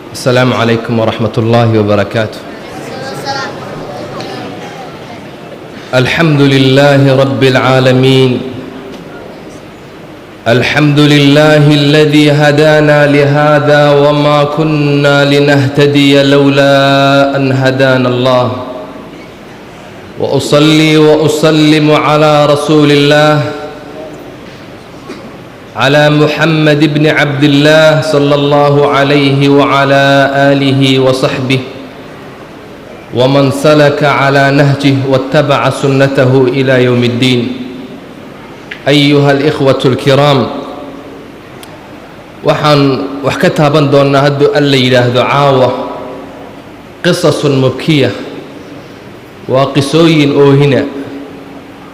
السلام عليكم ورحمة الله وبركاته. الحمد لله رب العالمين، الحمد لله الذي هدانا لهذا وما كنا لنهتدي لولا أن هدانا الله، وأصلي وأسلم على رسول الله، على محمد بن عبد الله صلى الله عليه وعلى آله وصحبه ومن سلك على نهجه واتبع سنته إلى يوم الدين. أيها الإخوة الكرام، waxaan wax ka taaban doonnaa hadduu Alla yidhaahdo caawa قصص مبكية. Waa qisooyin oohina,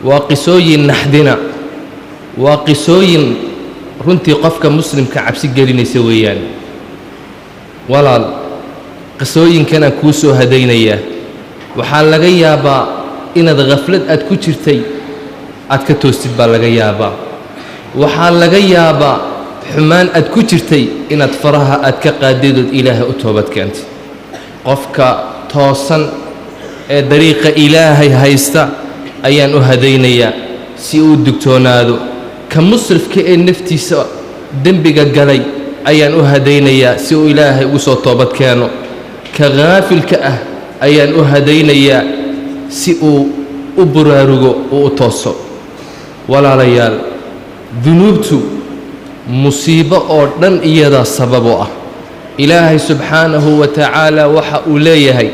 waa qisooyin naxdina, waa qisooyin runtii qofka muslimka cabsi gelinaysa weeyaan. Walaal, qisooyinkanaan kuu soo hadaynayaa waxaa laga yaabaa inaad khaflad aad ku jirtay aad ka toostid baa laga yaabaa. Waxaa laga yaabaa xumaan aad ku jirtay inaad faraha aad ka qaadadood Ilaahay u toobad keentay. Qofka toosan ee dariiqa Ilaahay haysta ayaan u hadaynayaa si uu digtoonaado. Ka musrifka ee naftiisa dembiga galay ayaan u hadaynayaa si uu Ilaahay ugu soo toobad keeno. Ka khaafilka ah ayaan u hadaynayaa si uu u buraarugo, uu u tooso. Walaalayaal, dunuubtu musiibo oo dhan iyadaa sabab u ah. Ilaahay subxaanahu wa tacaala waxa uu leeyahay: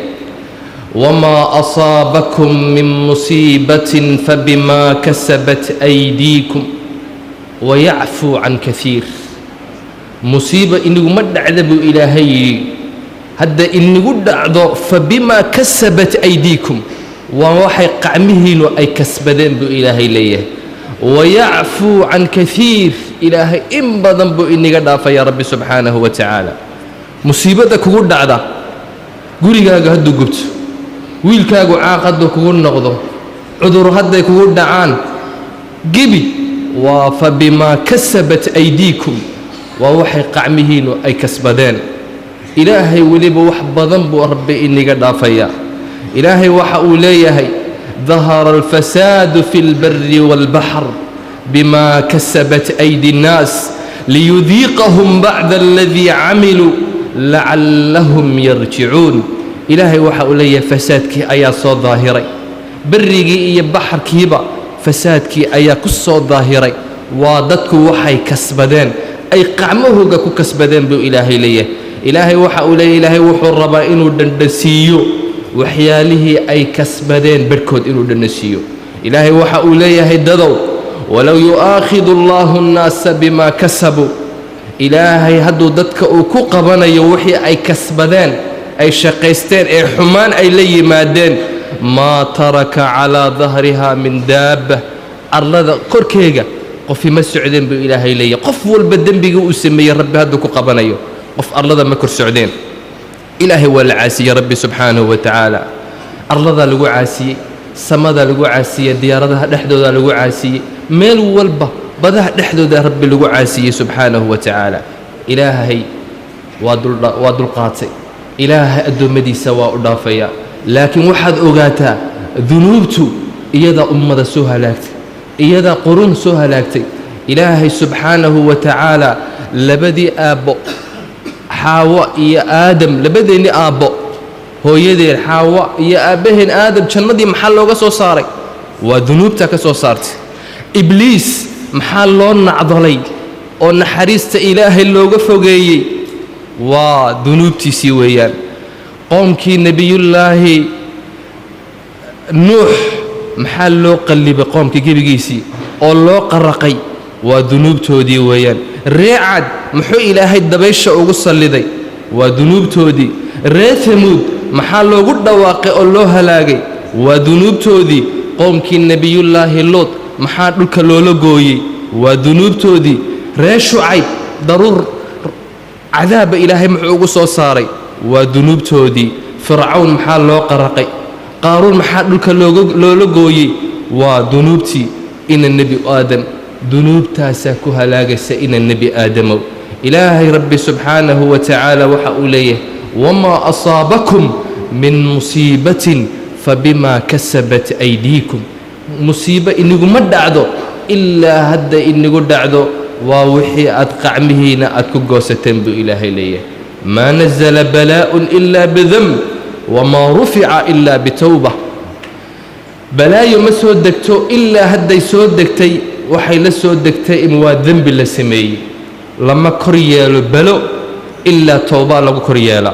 وما أصابكم من مصيبة فبما كسبت أيديكم ويعفو عن كثير. Musiiba iniguma dhacda buu Ilaahay yidhi. Hadda inagu dhacdo فبما كسبت أيديكم, waa waxay qacmihiinu ay kasbadeen buu Ilaahay leeyahay. ويعفو عن كثير, Ilaahay in badan buu inaga dhaafaya Rabbi subxaanahu wa tacaala. Musiibadda kugu dhacda, gurigaaga hadduu gubto, wiilkaagu caaq hadduu kugu noqdo, cudur hadday kugu dhacaan, gebi waa فبما كسبت أيديكم, waa waxay qacmihiinu ay kasbadeen. Ilaahay weliba wax badan buu Rabbi inaga dhaafayaa. Ilaahay waxa uu leeyahay: ظهر الفساد في البر والبحر بما كسبت أيدي الناس ليذيقهم بعض الذي عملوا لعلهم يرجعون. Ilaahay waxa uu leeyahay: fasaadkii ayaa soo daahiray, berrigii iyo baxarkiiba fasaadkii ayaa ku soo daahiray. Waa dadku waxay kasbadeen, ay qacmahooga ku kasbadeen buu Ilaahay leeyahay. Ilaahay waxa uu leeyahay: Ilaahay wuxuu rabaa inuu dhandhansiiyo waxyaalihii ay kasbadeen barhkood inuu dhandhansiiyo. Ilaahay waxa uu leeyahay: dadow, ولو يؤاخذ الله الناس بما كسبوا, Ilaahay hadduu dadka uu ku qabanayo wixii ay kasbadeen, ay shaqaysteen ee xumaan ay la yimaadeen, ما ترك على ظهرها من دابة, arlada korkeega qofi ma socdeen buu Ilaahay leeyahay. Qof walba dembigii uu sameeyey Rabbi hadduu ku qabanayo, qof arlada ma kor socdeen. Ilaahay waa la caasiyey Rabbi subxaanahu wa tacaala. Arladaa lagu caasiyey, samadaa lagu caasiyey, diyaaradaha dhexdoodaa lagu caasiyey, meel walba, badaha dhexdooda Rabbi lagu caasiyey subxaanahu wa tacaala. Ilaahay waa dulqaatay. Ilaahay addoommadiisa waa u dhaafayaa, laakiin waxaad ogaataa dunuubtu iyadaa ummada soo halaagtay, iyadaa qurun soo halaagtay. Ilaahay subxaanahu wa tacaala labadii aabbo, Xaawo iyo Aadam, labadeenni aabbo, hooyadeen Xaawo iyo aabbaheen Aadam, jannadii maxaa looga soo saaray? Waa dunuubta ka soo saartay. Ibliis maxaa loo nacdalay oo naxariista Ilaahay looga fogeeyey? Waa dunuubtiisii weeyaan. Qoomkii Nebiyullaahi Nuux maxaa loo qallibay, qoomkii gebigiisii oo loo qaraqay? Waa dunuubtoodii weeyaan. Ree Cad muxuu Ilaahay dabaysha ugu salliday? Waa dunuubtoodii. Ree Hamuud maxaa loogu dhawaaqay oo loo halaagay? Waa dunuubtoodii. Qoomkii Nebiyullaahi Luut maxaa dhulka loola gooyey? Waa dunuubtoodii. Ree Shucayb daruur cadaabba Ilaahay muxuu ugu soo saaray? Waa dunuubtoodii. Fircawn maxaa loo qaraqay? Qaaruun maxaa dhulka loola gooyey? Waa dunuubtii. Ina Nebi Aadam dunuubtaasaa ku halaagaysa. Ina Nebi Aadamow, Ilaahay Rabbi subxaanahu wa tacaala waxa uu leeyahay: wamaa asaabakum min musiibatin fabimaa kasabat aydiikum. Musiibo iniguma dhacdo, ilaa hadda inigu dhacdo waa wixii aad qacmihiina aad ku goosateen, buu Ilaahay leeyahay. Maa nazala balaa'un ilaa bidemb, wamaa rufica ilaa bitowba. Balaayo ma soo degto, ilaa hadday soo degtay waxay la soo degtay in waa dembi la sameeyey. Lama kor yeelo belo ilaa towbaa lagu kor yeela.